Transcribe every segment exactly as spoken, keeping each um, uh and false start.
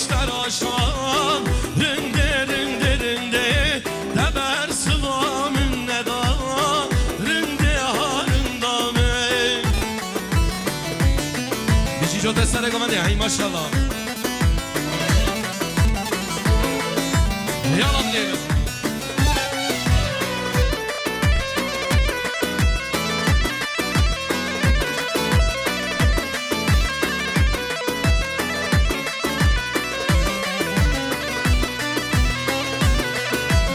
Seraşan, rindê, rindê, rindê, te bersiva min neda, rindê ha rinda min. Bijî cote serê govendê, hey maşallah. Yalan diyelim.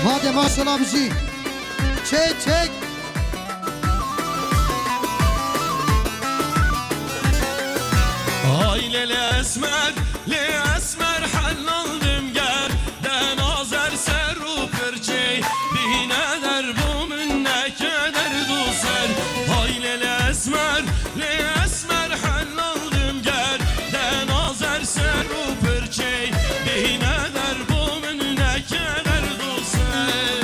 Hadi maşallah bijî. Çek, çek. Ay lê lê esmer, lê esmer helaldim ger, de nazer ser û pirçey, bîne der bo min neke derd û ser. Ay lê lê esmer, lê esmer helaldim ger, de nazer ser û pirçey, bîne der bo min neke derd û ser.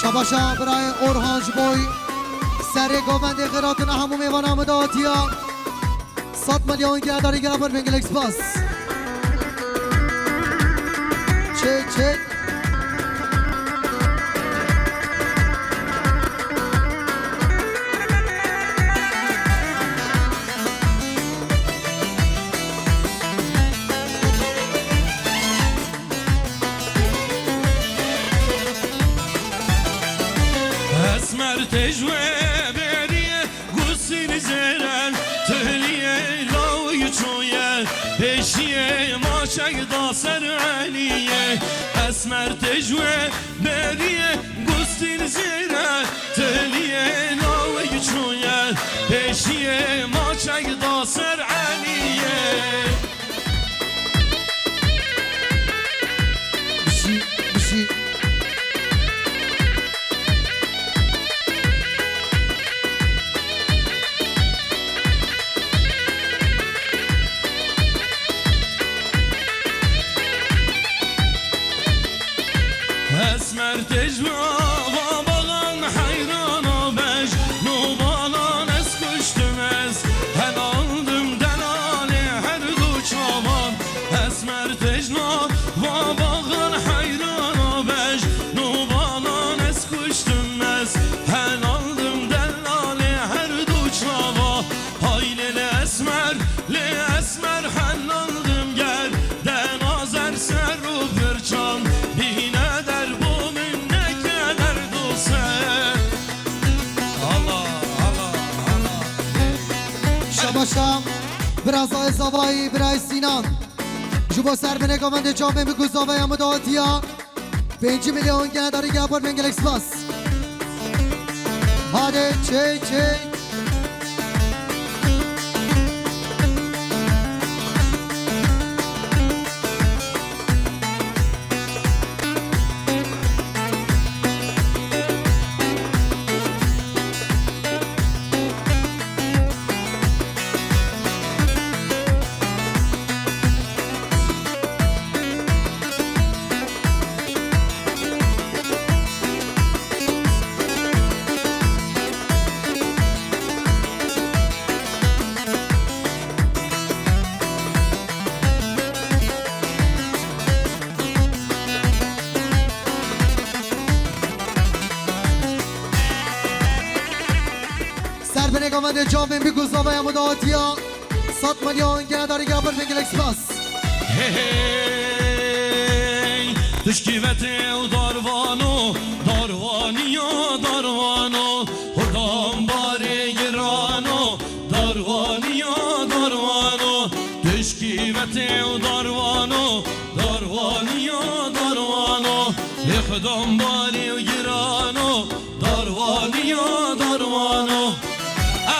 Şabaşa birayê Orhan ji bo serê govendê xêratina hemû mêvana min de hatiya. Sed milyon gene darî gene pir bingilek spas. Çek, çek. Esmer tecwe beriye. Gusîr zêre tiliyê lawî çûye, pêşiyê maçek da ser Eliyê. Esmer têj wê beriye, gusîr zêre tiliyê lawî çûye, pêşiyê maçek da ser Eliyê. Bijî, bijî. Esmer têj va, va balan heyrana bej, no balan ez kuştim ez, helaldim delalê her du çavan. Esmer têj va, va balan heyrana bej, no balan ez kuştim ez, helaldim delalê her du çava. Hay lê lê esmer, lê esmer helaldim ger, de nazer ser û pirçan, bîne der bo min neke derd û ser. Allah, Allah, Allah. Şabaşa, bira Zayê Zavayî, bira Sînan. Ji bo ser binêka mendê çavên bi ku zavaya min de hatiya. Pêncî milyon gene darî gel por, bin gelek spas. Hadi çek, çek. Ser binêka me dê çavên bî ku zavaya min de hatiya. Sed milyon gene darî gel bir bin gelek spas. Hey, hey, tişkî vetê û darvano, darvaniya darvano, hurdam barê girano, darvaniya darvano, tişkî vetê û darvano, darvaniya darvano, hê hurdam barê û girano. Darwaniya darwano.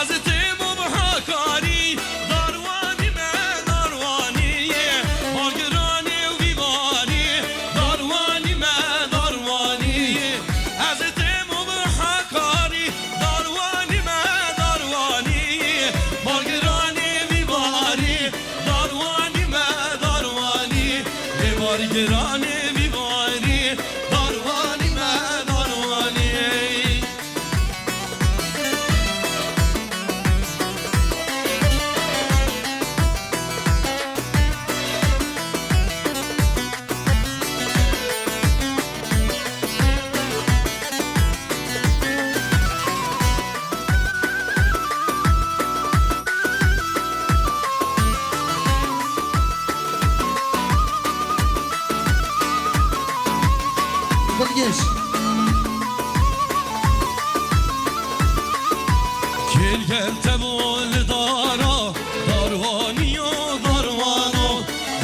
Ez têm û bi hakarî, darwanî me darwanî ye. Agiranê û vîvanî, darwanî me darwanî ye. Ez têm û bi hakarî, darwa- Gel te bol dara, darwaniya darwano,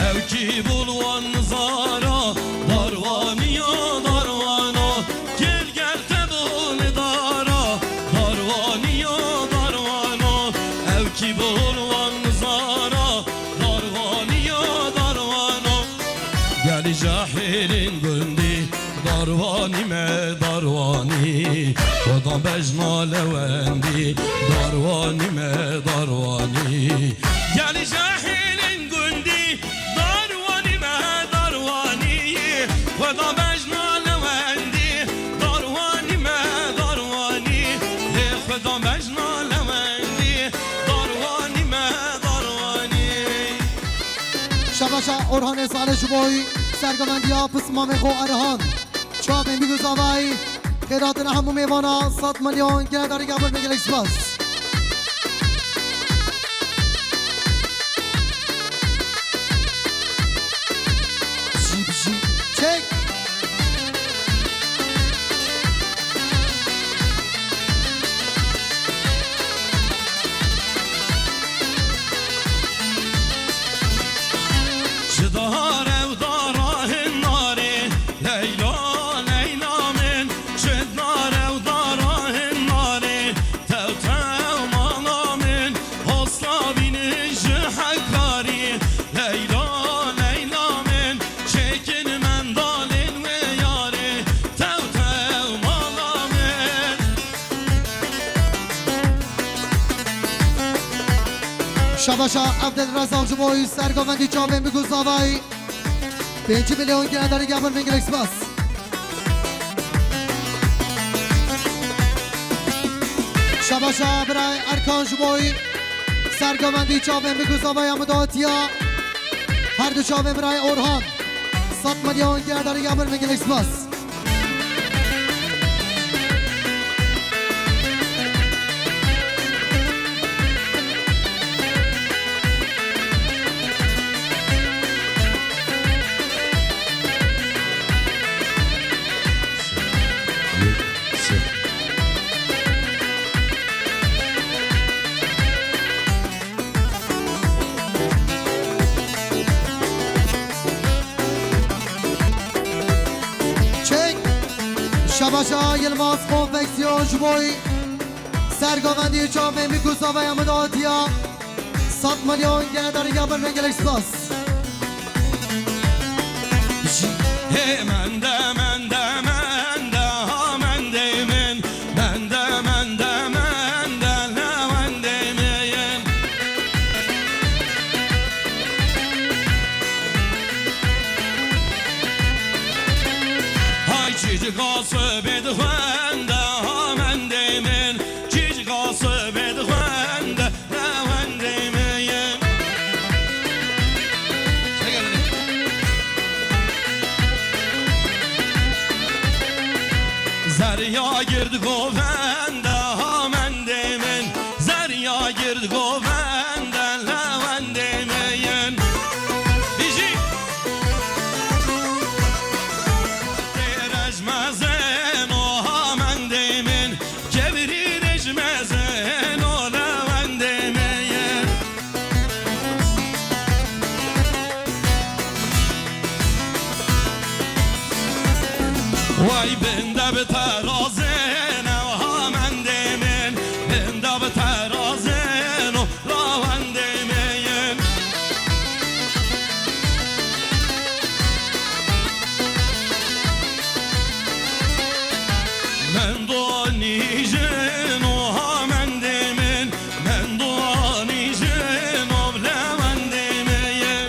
ew kî bol wan zara, darwaniya darwano. Gel gel te bol dara, darwaniya darwano, ew kî bol wan zara, darwaniya darwano. Gelî cahilin gundî, darwanî me darwanî, Xudan bejna lewendî, darwanî me darwanî. Gelî cahilin gundî, darwanî me darwanî, Xudan bejna lewendî, darwanî me darwanî, lê Xudan bejna lewendî, darwanî me darwanî. Şebaşa Orhanê Salih ji bo wî sergovendiya pismamê xwe Erhan. Çavên bî guzavayî. Xêratina hemû mêvana sed milyon gine darî gabir me gelek spas. Çek. Ji dare û dara hin narê, Leyla, Leyla min, ji dare û dara hin narê, tew tew mala min, hosla bînin ji hekarî, Leyla, Leyla min, çêkin mendalên wê yarê, tew tew mala min. Şabaşa Evdil Rezak ji bo wî sergovendî çavên bî guzavayî. Pêncî milyon gine darî gabir min gelek spas. Şabaşa birayê Erkan ji bo wî sergovendî çavên bî guzavayî ya min datiya. Her du çavên birayê Orhan. Sed milyon gine darî gabir min gelek spas. Çek! Şabaşa Yilmaz Konfeksiyon ji bo wî sergovendî çavên bî guzavaya min datiya. Sed milyon gene darî gabir min gelek spas. Hê mende, mende, mende, ha mendê min. Mende, mende, mende, lewendê min. Hay çicika sibê dixwende, ha mendê min. Çicika sibê dixwende, lewendê min. Zerya gird govende, ha mendê min. Zerya gird govende, lewendê min. Bijî. Tê rejmezeno, ha mendê min. Kevirî rejmezeno, lewendê min. Way binde bi terazên ew, ha mendê min, binde bi terazên û lewendê min. Min donî jin û ha mendê min, min donî jin û lewendê min.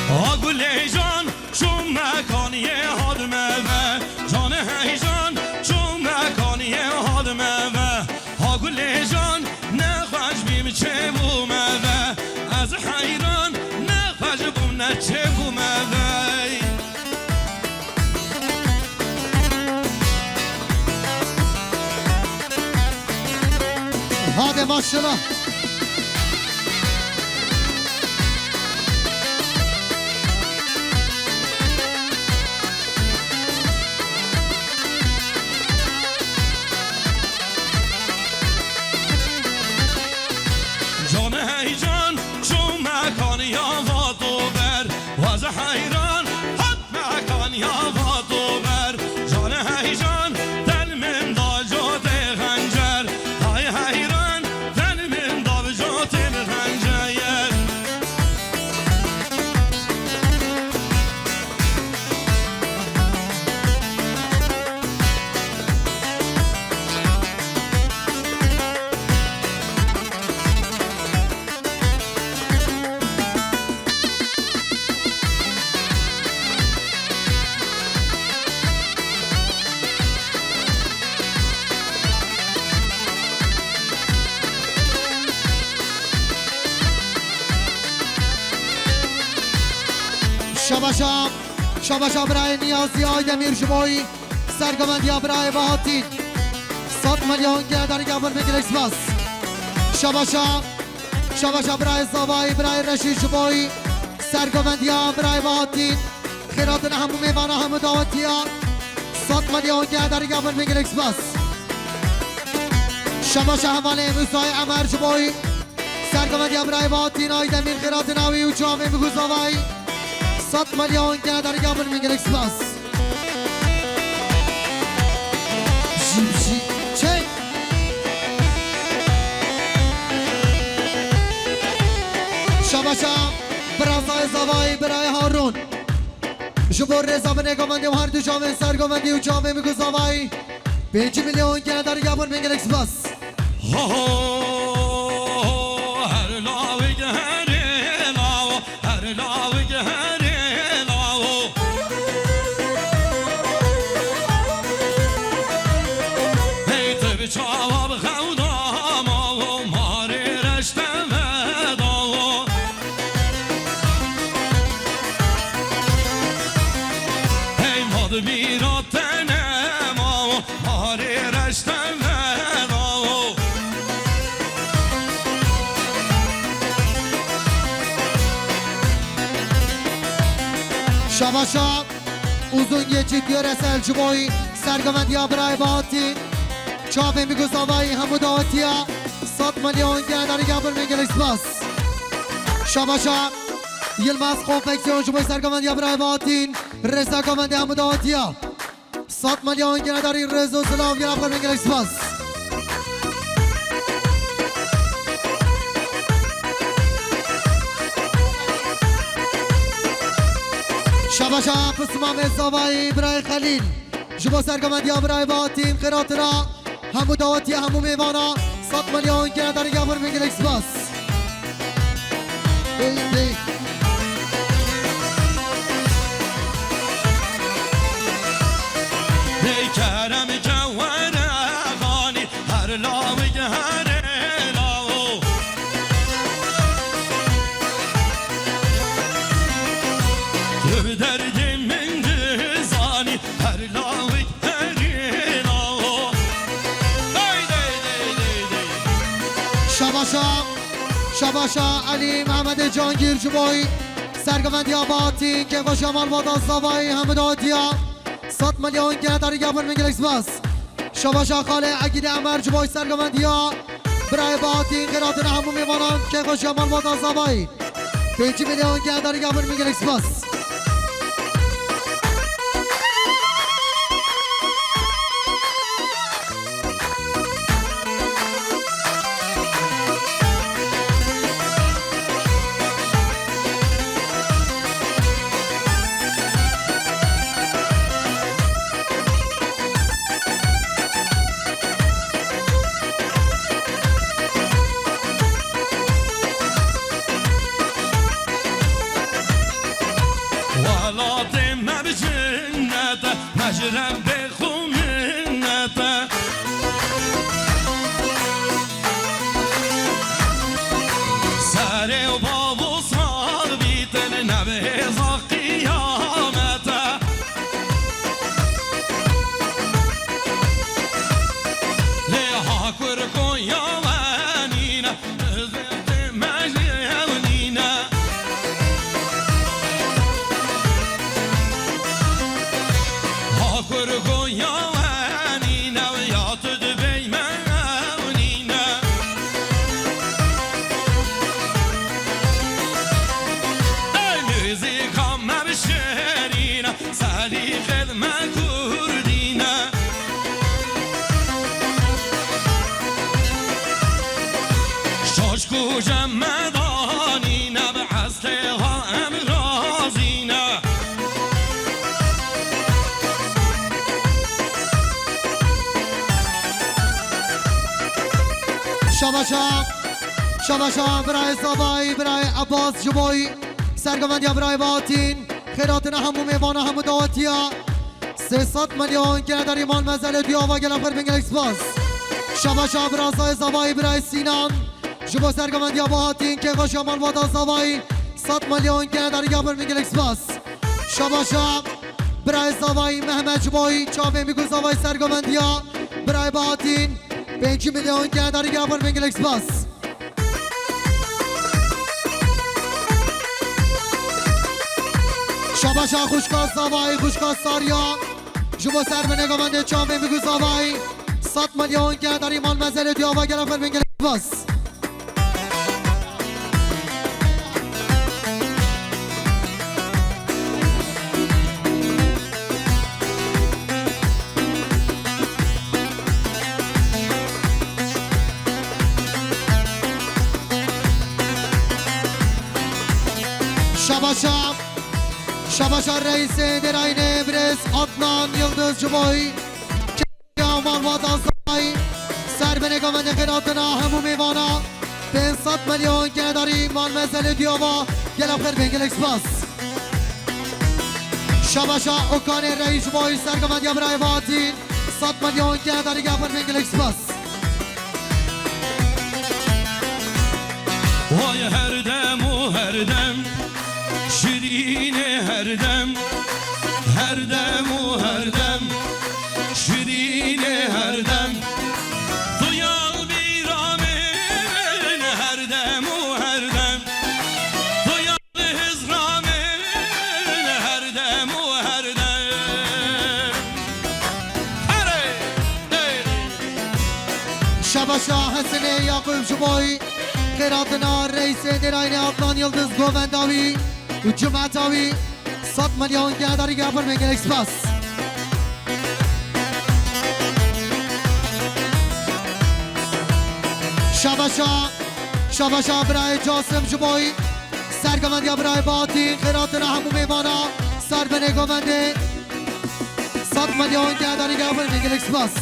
Ha gulê jan, çûm mekaniyê hadime ve. Canê heyjan, çûm mekaniyê hadime ve. Ha gulê jan, nexweş bîm çêbûme ve. Ez heyran, nexweş bûm ne çêbûme ve. Hadi maşallah. Şabaşa, şabaşa birayê Niyazî Aydemîr ji bo sergovendiya birayê Bahatîn. Sed milyon gene derî gabin bin gelek spas. Şabaşa, şabaşa birayê Zavayî, birayê Reşîd ji bo sergovendiya birayê Bahatîn. Xêratina hemû mêvana, hemû dawetiya. Sed milyon gene derî gabin bin gelek spas. Şabaşa hevalê Musayê Emer ji bo sergovendiya birayê Bahatîn Aydemîr, xêratina wî û çavên bi guzavayî. Sed milyon gene derî gabin bin gelek spas. Jî, jî, çek. Şabaşa birazayê Zavayî, birayê Harûn. Ji bo rêza min ê govendê û her du çavên sergovendî û çavên min ku zavayî pêncî milyon gene derî gabin bin gelek spas. Ho, ho, her lawik herê lawo, her lawik herê lawo. Hey, tu bi çawa bi xew da mawo, marê reşte vedawo. Hey, ma di bîra te nema, marê reşte vedawo. Şabaşa Uzun Geçit Yöresel ji bo sergovendiya birayê Bahatîn. Çavên bi guzavayî hemû dawetiya. Sed milyon gene derî gabin bin gelek spas. Şabaşa Yilmaz Konfeksiyon ji bo sergovendiya birayê Bahatîn. Rêza govendê hemû dawetiya. Sed milyon gene derî rêz û silav gene bin gelek spas. Şabaşa Pismamê Zavayî birayê Xelîl. Ji bo sergovendiya birayê Bahatîn, xêratina hemû dawetiya, hemû mêvana, sed milyon gene derî gabin bin gelek spas. Hey, hey. Hey, kerem ke were xanî, her lawik herê lawo. Tu bi derdê min dizanî, her lawik herê lawo. Hey, dey, dey, dey, dey. Şabaşa, şabaşa Elî Mehmedê Cangîr ji bo sergovendiya Bahatîn, kêfxweşiya malbata Zavayî hemû dawetiya. Sed milyon gene derî gabin bin gelek spas. Şabaşa Xalê Egîdê Emer ji bo sergovendiya birayê Bahatîn, xêratina hemû mêvanan, kêfxweşiya malbata Zavayî. Pêncî milyon gene derî gabin bin gelek spas. Welatê me bi cinnet e, me ji Rebbê xwe minnet e. Serê û bav û sax bîtin, ne bi hêza qiyamet e. Lê ha kur Konya wenîne, Hizmetê me ji ew nîne. Ha kur Konya wenîne, ya tu dibêj me ew nîne. Ey muzîka me bi şêrîne, Salîxê me kurdîne. Şaş ku je me danîne, bi esqê ha em razîne. Şabaşa, şabaşa birayê Zavayî, birayê Abbas ji bo sergovendiya birayê Bahatîn. Xêratina hemû mêvana, hemû dawetiya. Sê sed milyon gene derî mal mezele duya va gelek xêr bin gelek spas. Şabaşa birazayê Zavayî birayê Sînan. Ji bo sergovendiya Bahatîn, kêfxweşiya malbata Zavayî. Sed milyon gene derî gabin bin gelek spas. Şabaşa birayê zavayî Mehmet ji bo wî çavên bî ku zavayî sergovendiya birayê Bahatîn pêncî milyon gehedarî gel xwe bingilek spas. Şabaşa xwişka zavayî, xwişka Sariya. Ji bo ser binê govendê çavên bî ku zavayî sed milyon gehedarî mal mezelê duyava gel xwe bingilek spas. Şabaşa, şabaşa reîsê dêrayînê birêz Adnan Yildiz ji bo wî ya malbata zavayî ser binê govendê xêratina hemû mêvana pênc sed milyon gehedarî mal mezelê duyava gela xêr bên gelek spas. Şabaşa Okanê reîs ji bo wî ser govendiya birayê Bahatîn sed milyon gehedarî gel xêr bên gelek spas. Vay her dem û her dem, şirînê her dem, her dem û her dem, şirînê her dem. Tu ya li bîra min her dem û her dem, tu ya li hizra min her dem û her dem. Herê! Hey! Şabaşa Hesenê Yaqûb ji bo wî xêratina reîsê dêrayînê Adnan Yildiz govenda wî û cimeta wî sed milyon gehedarî gel xwe bingilek spas. Şabaşa, şabaşa birayê Casim ji bo wî ser govendiya birayê Bahatîn xêratina hemû mêvana ser binê govendê sed milyon gehedarî gel xwe bingilek spas.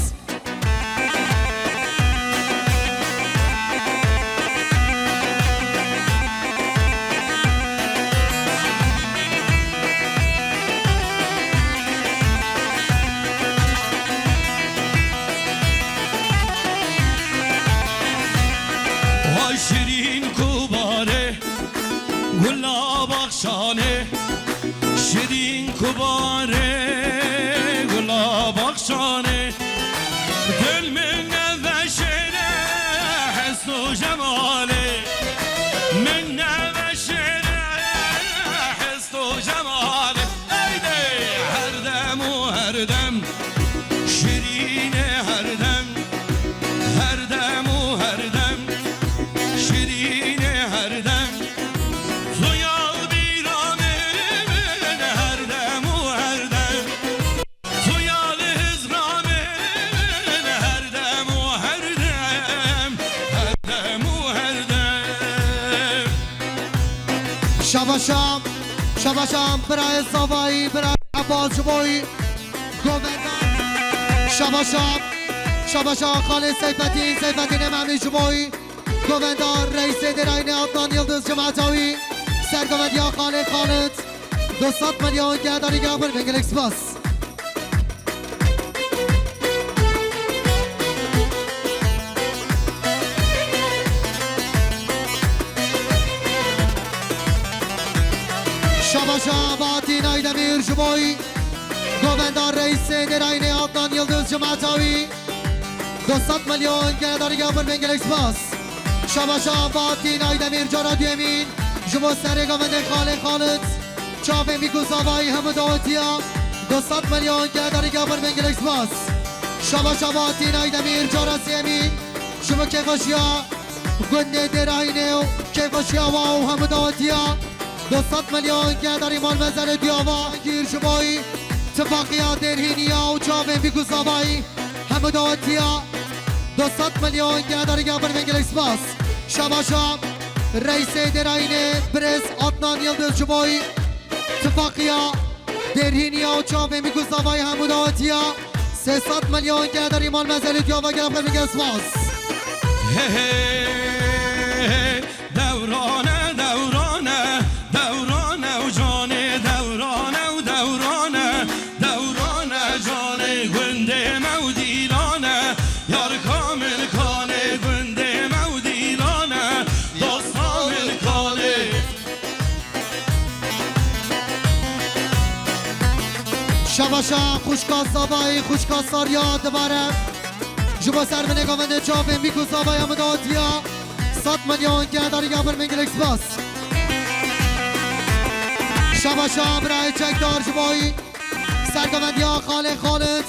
Vay şirîn ku barê gula baxşanê, şirîn ku barê gula baxşanê. Dil min neveşêre hesn û cemalê, min neveşêre hesn û cemalê. Eydê! Her dem û her dem, şirînê her dem, her dem û her dem, şirînê her dem. Tu ya li bîra min her dem û her dem. Tu ya li hizra min her dem û her dem, her dem û her dem. Şabaşa, şabaşa birayê zavayî, birayê Ebaz ji bo wî govenda. Şabaşa, şabaşa xalê Seyfetîn, Seyfetînê Memî ji bo wî govenda reîsê dêrayînê Adnan Yildiz cimeta wî ser govendiya xalê Xalid. Du sed milyon gehedarî gel xwe bingilek spas. Şabaşa Bahatîn Aydemîr ji bo wî govenda reîsê dêrayînê Adnan Yildiz cimeta wî. Du sed milyon gehedarî gel xwe bingilek spas. Şabaşa Bahatîn Aydemîr cara duyemîn ji bo serê govendê xalê Xalid. Çavên bî ku zavayî hemû dawetiya du sed milyon gehedarî gel xwe bingilek spas. Şabaşa Bahatîn Aydemîr cara sêyemîn ji bo kêfxweşiya gundê dêrayînê û kêfxweşiya wa û hemû dawetiya du sed milyon gehedarî mal mezelê duyava gîr ji bo wî tifaqiya dêrhîniya û çavên bî ku zavayî hemû dawetiya du sed milyon gehedarî gel xwe bingilek spas. Şabaşa reîsê dêrayînê birêz Adnan Yildiz ji bo wî tifaqiya dêrhîniya û çavên bî ku zavayî hemû dawetiya sê sed milyon gehedarî mal mezelê duyava gel xwe bingilek spas. He he he, dewrane, dewrane, dewrane û canê, dewrane û dewrane, dewrane canê, gundê me û dîlane, yarika min kanê, gundê me û dîlane, dosta min kanê. Şa xwişka Zavayî, xwişka Sarya dibare. Ji bo ser vinê govendê çavên bîk û zavayê hemû datiya. Sed milyon gehedarî ya bir min gelek spas. Şabaşa birayê çekdar ji bo wî. Sergovendiya Xalê Xalid.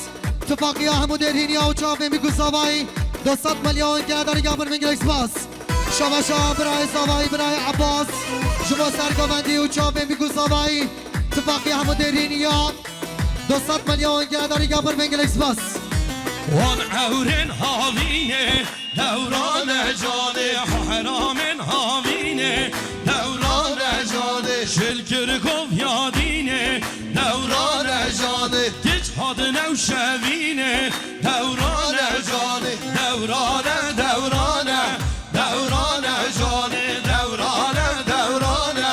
Tifaqiya hemû dêrhîniya û çavên bîk û zavayî. Du sed milyon gehedarî ya bir min gelek spas. Şabaşa birayê zavayî, birayê Abbas. Ji bo sergovendî û çavên bîk û zavayî. Tifaqiya hemû dêrhîniya. Du sed milyon gehedarî ya bir min gelek spas. Wan ewrên havînê, dewrane canê, heramên havînê, dewrane canê, şil kir kov yadînê, dewrane canê, kiç hat newşevînê, dewrane canê, dewrane, dewrane, dewrane canê, dewrane, dewrane.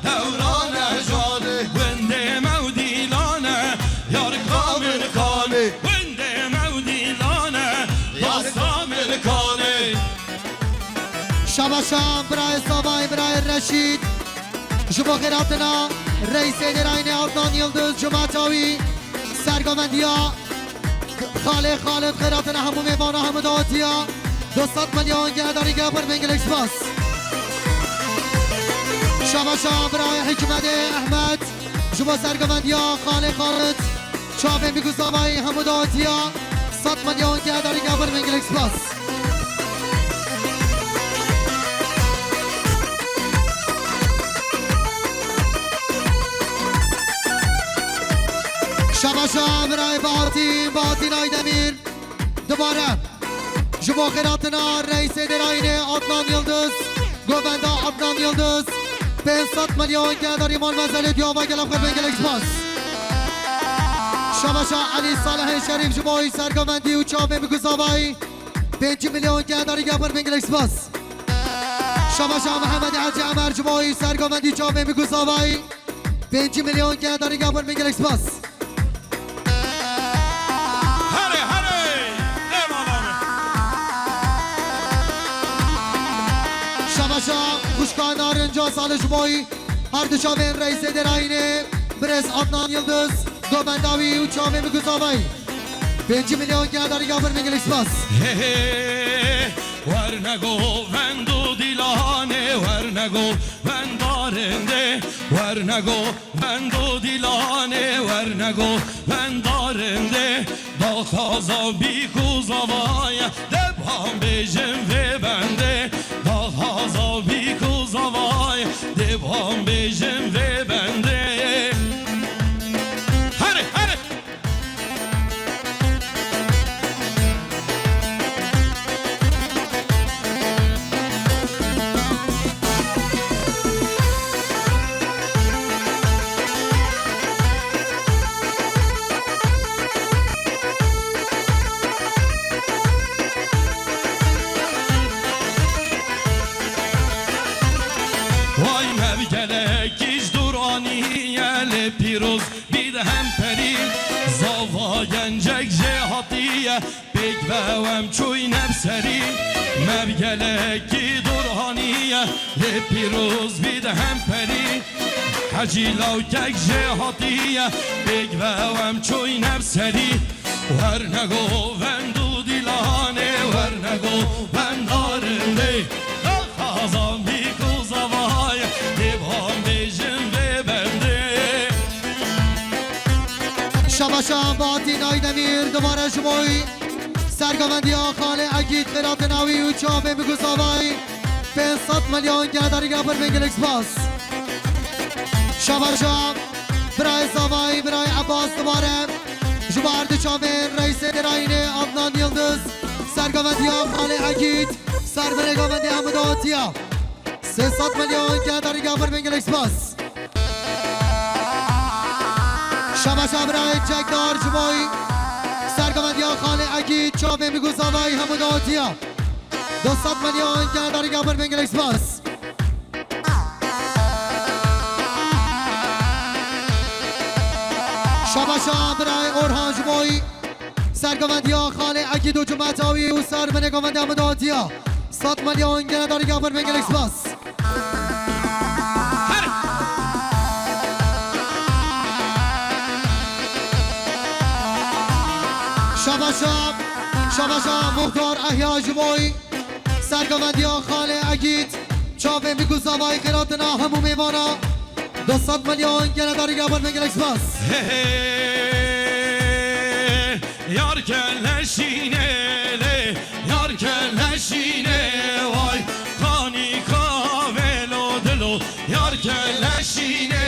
Dewrane canê, wendê mewdîlane, yar kamil kanê. Wendê mewdîlane, yar kamil kanê. Şabaşa birayê Zavayî, birayê Reşîd. Ji bo xêratina Reîsê Dêrayînê Adnan Yildiz, cumata wî, sergovendiya Xalê Xalid, xêratina hemû mêvana, hemû datiya. Du sed milyon gehedarî ya bir min gelek spas. Şabaşa birayê Hikmetê Ehmed, ji bo sergovendiya Xalê Xalid, çavên bîk û zavayî hemû datiya. Sed milyon gehedarî ya bir min gelek spas. Şabaşa birayê Bahatîn, Bahatîn Aydemîr. Dibare. Ji bo xêratina Reîsê Dêrayînê Adnan Yildiz, govenda Adnan Yildiz, pênc sed milyon gehedarî mal mezelê diya ve gelek xwe bên gelek spas. Şabaşa Elî Salihê Şerîf ji bo wî sergovendî û çavên bîk û zavayî, pêncî milyon gehedarî ya bir bên gelek spas. Şabaşa Mihemedê Hecî Emer ji bo wî sergovendî çavên bîk û zavayî, pêncî milyon gehedarî ya bir bên gelek spas. Herê, herê! Eyvallah. Şabaşa xwişka Narinca Salih ji bo wî her du çavên Reîsê Dêrayînê, birêz Adnan Yildiz, govenda wî û çavên bîk û zavayî. Pêncî milyon gehedarî ya bir bên gelek spas. He, he, werne govend û dîlanê, werne govend darindê, werne go- Vendo dîlanê, werne govend darindê, daxaza bîk û zavayê, debhan bêjin vê bendê, daxaza bîk û zavayê, debhan bêjin vê bendê. Herê, herê! Vay mevgelek ji dûr aniye lê pîroz. Bî di hemperî, zava gencek jê hatiye, pêk ve em çûyne bi serî. Mev gelekî dûr aniye, lê pîroz bî di hemperî. Hecî lawkek jê hatiye, pêk ve em çûyne bi serî. Werne govend û dîlanê, werne govend darindê. Daxazan bîk û zavayê, dê van bêjin vê bendê. Şabaşa Bahatîn Aydemîr dubare ji bo wî sergovendiya Xalê Egîd, xêratina wî û çavên bîk û zavayî. Pênc sed milyon gehedarî ya bir bin gelek spas. Şabaşa birayê zavayî, birayê Ebas dubare ji bo her du çavên Reîsê Dêrayînê Adnan Yildiz, sergovendiya Xalê Egîd, servirê govendê hemû datiya. Sê sed milyon gehedarî ya bir bin gelek spas. Şabaşa birayê çekdar ji bo wî sergovendiya Xalê Egîd, çavên bîk û zavayî hemû datiya. Du sed milyon gehedarî ya bir bin gelek spas. Şabaşa birayê Orhan ji bo wî sergovendiya Xalê Egîd û cumeta wî û servinê govendê hemû datiya. Sed milyon gehedarî ya bir bin gelek spas. Her. Şabaşa, şabaşa Muxtar Ehya ji bo sergovendiya Xalê Egîd, çavên bîk û zavayî xêratina hemû mêvana, du sed milyon gene darî gabon me gelek spas. He, he, yar keleşîne lê, yar keleşîne way, kanî kavêlo dilo, yar keleşîne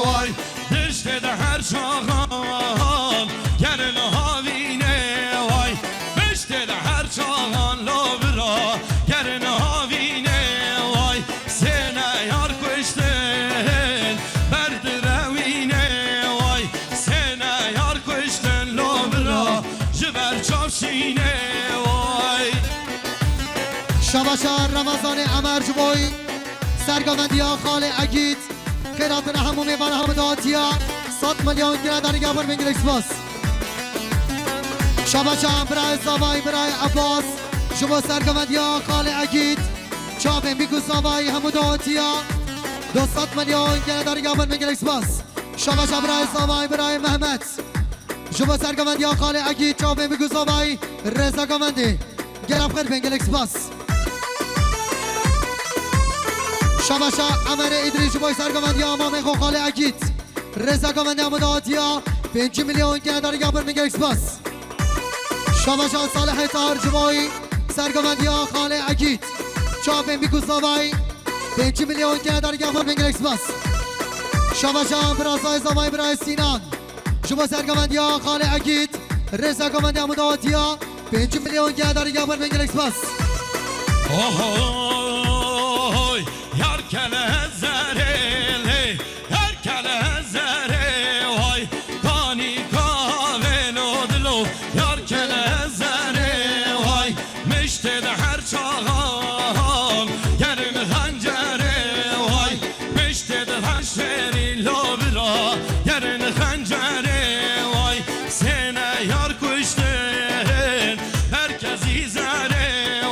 way. Piştê de her çaxan gerin havîne way. Piştê de her çaxan lo bira gerin havîne way. Sêne yar kuştin ber direwîne way. Sêne yar kuştin lo bira ji ber çavşîne way. Şabaşa Remezanê Emer ji boy sergovendiya Xalê Egîd. Xêratina hemû mêvana hemû datiya. Sed milyon gire darî gabon me gelek spas. Şabaşa birayê zavayî birayê Abbas ji bo sergovendiya Xalê Egîd. Çavên bîk û zavayî hemû datiya. Du sed milyon gire darî gabon me gelek spas. Şabaşa birayê zavayî birayê Mehmet. Ji bo sergovendiya Xalê Egîd, çavên bîk û zavayî rêza govendê. Gelek xêr bên, gelek spas. Şabaşa Emerê Îdrîs ji bo sergovendiya mamê xwe Xalê Egîd. Rêza govendê hemû datiya pêncî milyon gene darî gabon me gelek spas. Şabaşa Salihê Tahir ji bo sergovendiya Xalê Egîd. Çavên bîk û zavayî pêncî milyon gene darî gabon me gelek spas. Şabaşa birazayê zavayî birayê Sînan. Ji bo sergovendiya Xalê Egîd, rêza govendê hemû dawetiya, pêncî milyon gene darî gabon me gelek spas. Ohoy, yar kele zerê lê, yar kele zerê way, kanî kavêlo dilo, yar kele zerê way. Miştê de her çaxan gerin xencerê way. Miştê de her şerî lo bira gerin xencerê way. Sêne yar kuştin merkezî zerê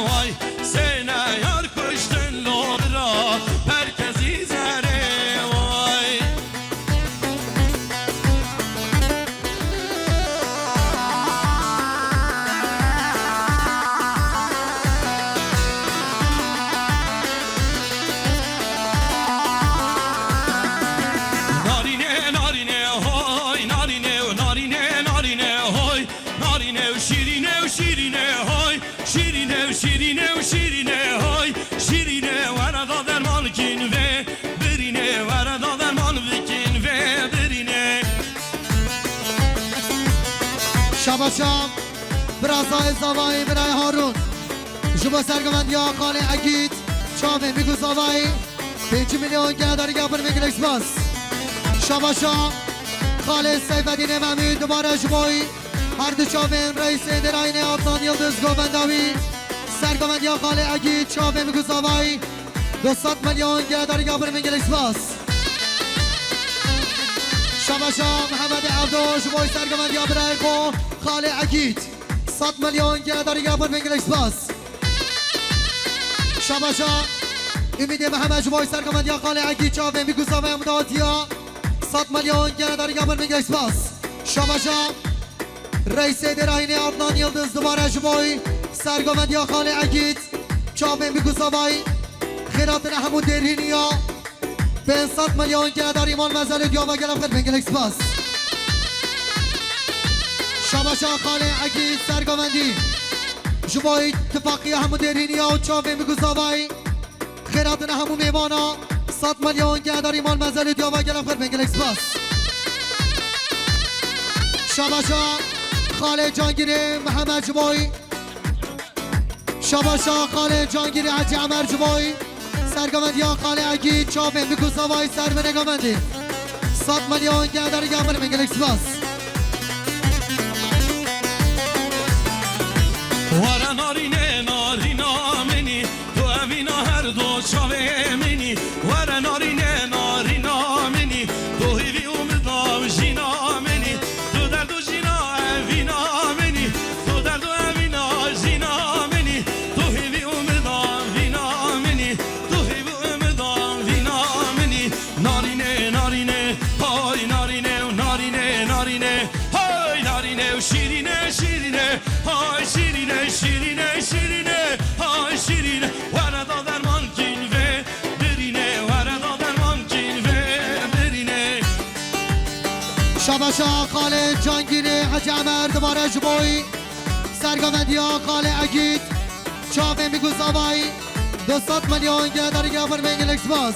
way. Sêne yar kuştin lo bira merkezî zerê way. Narîne, narîne, hoy, narîne, narîne, narîne, hoy, narîne, şîrîne, şîrîne, hoy. Şîrîne û şîrîne û şîrîne hoy. Şîrîne were da derman kîn vê birîne, were da derman vikîn vê birîne. Şabaşa birazayê zavayê birayê Harun. Ji bo sergovendiya Xalê Egîd, çavên bîk û zavayî pêncî milyon gene darî gabon me gelek spas. Şabaşa Xalê Seyfedînê Memî dubare ji boyî Her du çavên Reîsê Derayînê Adnan Yildiz govenda wî, sergovendiya Xalê Egîd, çavên bîk û zavayî, du sed milyon gene darî gabon me gelek spas. Şabaşa Mihemedê Evdo ji bo sergovendiya birayê xwe Xalê Egîd, sed milyon gene darî gabon me gelek spas. Şabaşa Umîdê Mihemed ji bo sergovendiya Xalê Egîd, çavên bîk û zavayî hemû dawetiya, sed milyon gene darî gabon me gelek spas. Şabaşa Reîsê Derayînê Adnan Yildiz dubare ji bo sergovendiya Xalê Egîd, çavên bîk û zavayî, xêratine hemû Dêrhîniya, pênc sed milyon gene darî mal mezelê diya ve gelek xêr bên, gelek spas. Şabaşa Xalê Egîd sergovendî ji bo tifaqiya hemû Dêrhîniya û çavên bîk û zavayî. Xêratine hemû mêvana, sed milyon gene darî mal mezelê diya ve gelek xêr bên, gelek spas. Şabaşa Xalê Cangirê Mihemed ji boyî. Şabaşa Xalê Cangirê Hecî Emer ji boyî. Sergovendiya Xalê Egîd, çavên bîk û zavayî sermenê govendî. Sed milyon gene darî gabon me gelek spas. Were narîne narîna min î, tu evîna her du çavê min î. Were narîne narîna min î, tu hîvî û umida jîna min î. Tu derd û jîna evîna min î, tu derd û evîna jîna min î. Tu hîvî û umida vîna min î, tu hîvî û umida vîna min î. Narîne, narîne, hay narîne û narîne, narîne, hay narîne û şîrîne, şîrîne, Şîrîne, şîrîne, hay şîrîne, were da derman kîn vê, birîne, were da derman kîn vê, birîne. Şabaşa Xalê Cangîrê Hecî Emer dibare ji bo wî. Sergovendiya Xalê Egîd, çavên bî ku zavayî, du sed milyon gedarî gavir mengilek spas.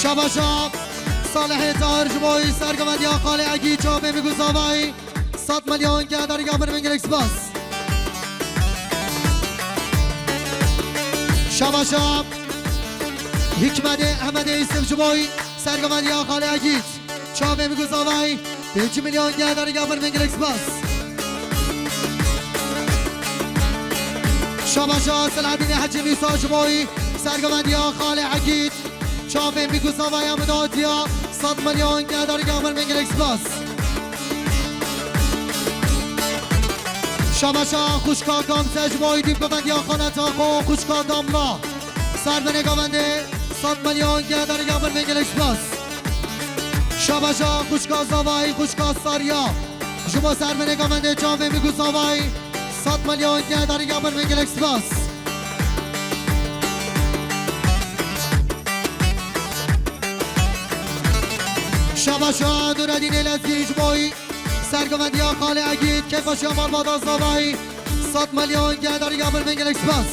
Şabaşa Salihê Tahir ji bo wî. Sergovendiya Xalê Egîd, çavên bî ku zavayî, sed milyon gedarî gavir mengilek spas. Şabaşa Hikmetê Ehmedê Yusuf ji bo wî. Sergovendiya Xalê Egîd, çavên bî ku zavayî, pêncî milyon gedarî gavir mengilek spas. Şabaşa Selahedînê Hecî Mîsa ji bo wî. Sergovendiya Xalê Egîd, çavên bî ku zavayî, em datiya, sed milyon gedarî gavir mengilek spas. Şabaşa xwişka Gamze ji bo wî. Dîv govendiya xaneta xwe, xwişka Damla. Serbenê govendê, sed milyon gedarî gavir mengilek spas. Şabaşa xwişka zavayî, xwişka Sariya. Ji bo serbenê govendê, çavên bî ku zavayî, sed milyon gedarî gavir mengilek spas. Şabaşa Nuredînê Lezgî ji bo wî. Sergovendiya Xalê Egîd, kêfa şiya malbata zavayî, sed milyon gedarî gavir mengilek spas.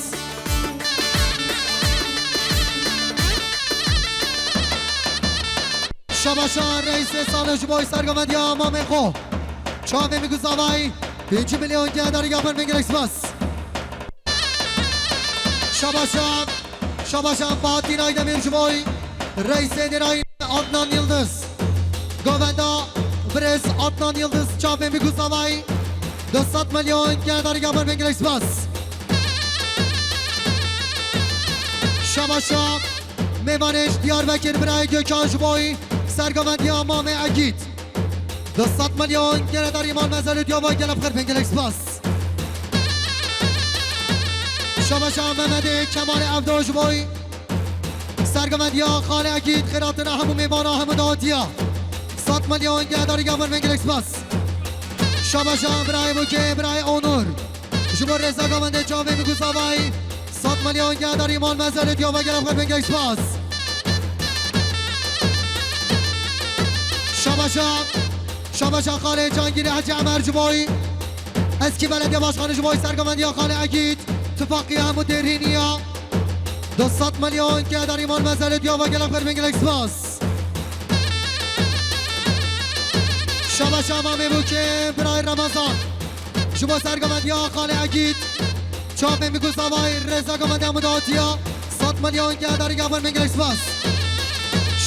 Şabaşa Reîsê Salih ji bo wî. Sergovendiya mamê xwe, çavên bî ku zavayî, pêncî milyon gedarî gavir mengilek spas. Şabaşa, şabaşa Fatîn Aydemîr ji bo wî. Reîsê Nêrayîn Adnan Yildiz. Govenda birêz Adnan Yildiz, çavên bî ku zavayî, du sed milyon gedarî gavir mengilek spas. Şabaşa mêvanê ji Diyarbekir birayê Gökhan ji bo wî. Sergovendiya mamê Egîd, du sed milyon gedarî mal mezel û diya ve gelek xêr mengilek spas. Şabaşa Mehmedê Kemalê Evdo ji bo wî. Sergovendiya Xalê Egîd, xêr hatina hemû mêvana, hemû datiya, sed milyon gedarî gavir mengilek spas. Şabaşa birayê Bûkê, birayê Onur. Ji bo rêza govendê, çavên bî ku zavayî, sed milyon gedarî mal mezel û diya ve gelek xêr mengilek spas. Şabaşa, şabaşa Xalê Cangîrê Hecî Emer ji bo wî. Eskî Belediye Başkanı ji bo wî. Sergovendiya Xalê Egîd, tifaqiya hemû dêrhîniya, du sed milyon gedarî mal mezel û diya ve gelek xêr mengilek spas. Şabaşa mamê Bûkê, birayê Remezan. Ji bo sergovendiya Xalê Egîd, çavên bî ku zavayî, rêza govendê hemû datiya, sed milyon gedarî gavir mengilek spas.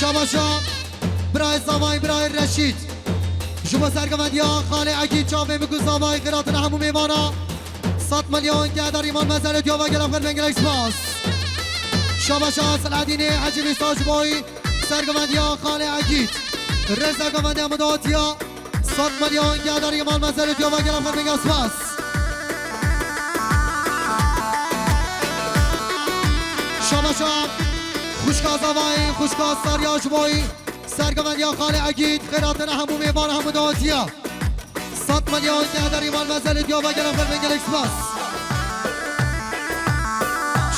Şabaşa birayê zavayî, birayê Reşîd. Ji bo sergovendiya Xalê Egîd, çavên bî ku zavayî, xêr hatina hemû mêvana, sed milyon gedarî mal mezel û diya ve gelek xêr mengilek spas. Şabaşa Selahedînê Hecî Mîsa ji bo wî. Sergovendiya Xalê Egîd, rêza govendê hemû datiya, sed milyon gedarî mal mezel û diya ve gelek xêr mengilek spas. Şabaşa xwişka zavayî, xwişka Sariya ji bo wî. Sergovendiya Xalê Egîd, xêr hatina hemû mêvan, hemû datiya, sed milyon gedarî mal mezel û diya ve gelek xêr mengilek spas.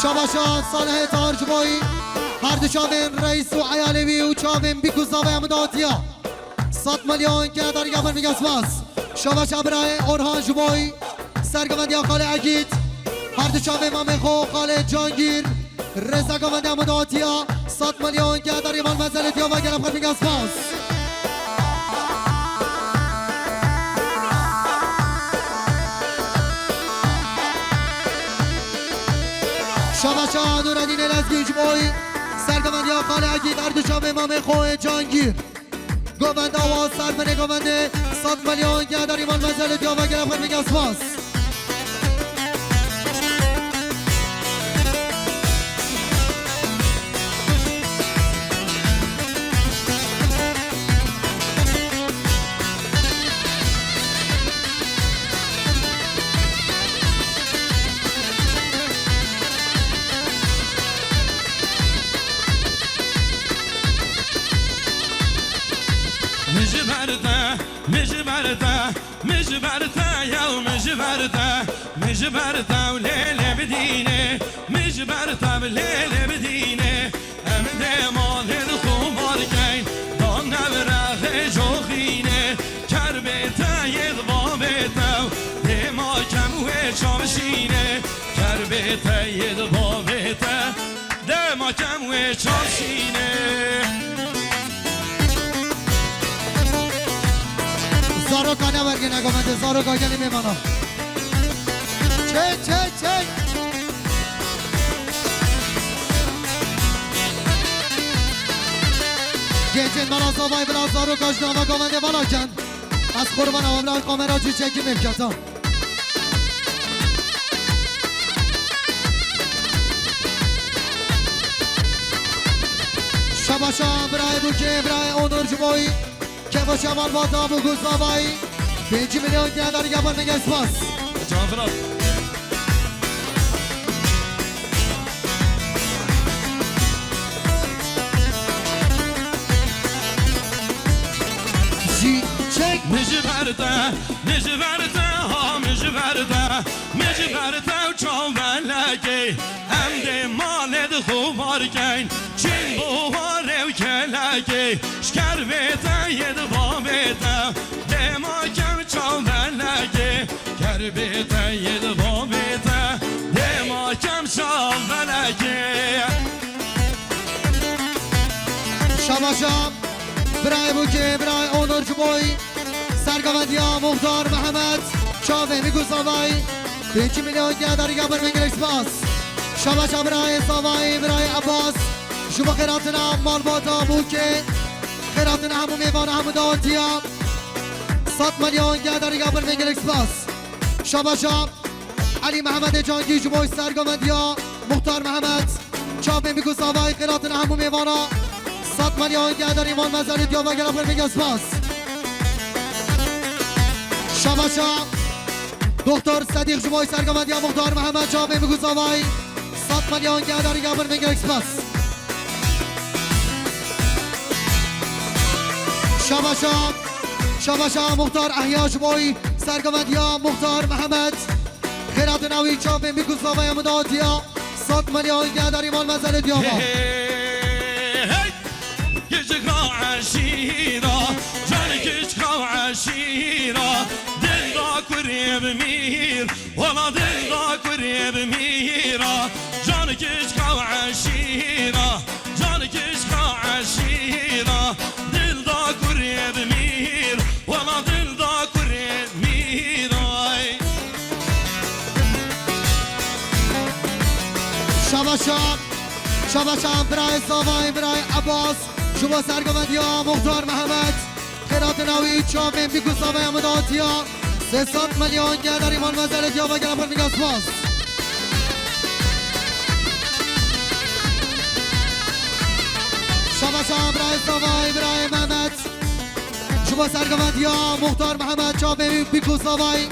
Şabaşa Salihê Tahir ji bo wî. Her du çavên reîs û eyalê wî û çavên bîk û zavê hemû datiya, sed milyon gedarî gavir mengilek spas. Şabaşa birayê Orhan ji bo wî. Sergovendiya Xalê Egîd, her du çavê mamê xwe Xalê Cangîr, rêza govendê hemû datiya, sed milyon gedarî mal mezel û diya ve gelek xêr mengilek spas. Şabaşa Nuredînê Lezgî ji bo wî. Sergovendiya Xalê Egîd, her du çavê mamê xwe Cangîr. Govenda wa serbenê govendê, sed milyon gedarî mal mezel û diya ve gelek xêr mengilek spas. Min ji ber te, min ji ber te, min ji ber te, yew min ji ber te, min ji ber te û lê lê bidîne, min ji ber te bi lê lê bidîne. Em dêma lê di xû bar keyn, dan nevire xêc û xîne, ker bê te yê di bavê te û dêma kem wê çavşîne, ker bê te yê di bavê te, dêma kem wê çavşîne. Zaroka ne wergêne gomendê, zaroka gelî mêvana. Çek, çek, çek. Gencên me ra zavayî bila zaroka ji nava gomendê vala ken. Ez qurbana we bila kamera cû çekî mêvketa. Şabaşa birayê Bûkê, birayê Onur Cumoyî. Kefa şemal bata bû ku zavayî. Pêncî milyon gel derî gel ber min gel spas. Can Fırat. Jî çek. Min ji ber te, min ji ber te, ha, min ji ber te, min ji ber te û çav belekê. Em dê malê di xû bar keyn, çîn bo warê û kelekê, ji ker bê te yê di bavê te, dêma kem çav belekê, ker bê te yê di bavê te, dêma kem çav belekê. Şabaşa, birayê Bûkê, birayê Onur Cumoyî. Sergovendiya Muxtar Mehmet, çavê min ku zavayî, pêncî milyon gel derî gel ber min gelek spas. Şabaşa birayê zavayî, birayê Abbas, ji bo xêratina malbata Bûkê, xêratina hemû mêvana hemû dawetiya, sed milyon gel derî gel ber min gelek spas. Şabaşa Elî Mehemedê Cangî ji bo sergovendiya Muxtar Mehmet. Çavê min ku zavayî xêratina hemû mêvana. Sed milyon gel derî mal mezelê diya ve gela xêr min gel spas. Şabaşa Doktor Sedîq ji bo sergovendiya Muxtar Mehmet. Çavê min ku zavayî. Sed milyon gel derî gel ber min gelek spas. Şabaşa, şabaşa Muxtar Ehya ji bo sergovendiya Muxtar Mehmet. Xêratina wî çavê min ku zavaya min datiya. Sed milyon gel derî mal mezelê diya ve. Hey, hey, hey. Küçük eşira, can küçük eşira, dilda kurê bi mîr, wala dilda kurê bi mîra, can küçük eşira, can küçük eşira, dilda kurê bi mîr, wala dilda kurê mîray. Şabaşa, şabaşa birayê zavayê birayê Abbas, ji bo sergovendiya Muxtar Mehmet. Xêratina wî çavên bî ku zavaya min datiya. Sê sed milyon gel derî mal mezelê diya ve gel xêr min gel spas. Şabaşa birayê zavayê birayê Mehmet. Ji bo sergovendiya Muxtar Mehmet çavên wî bî ku zavayî.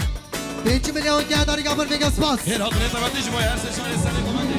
Pêncî milyon gel derî gel ber min gel spas. Hêr hatinê temetî ji bo her sê şanê serê komendê.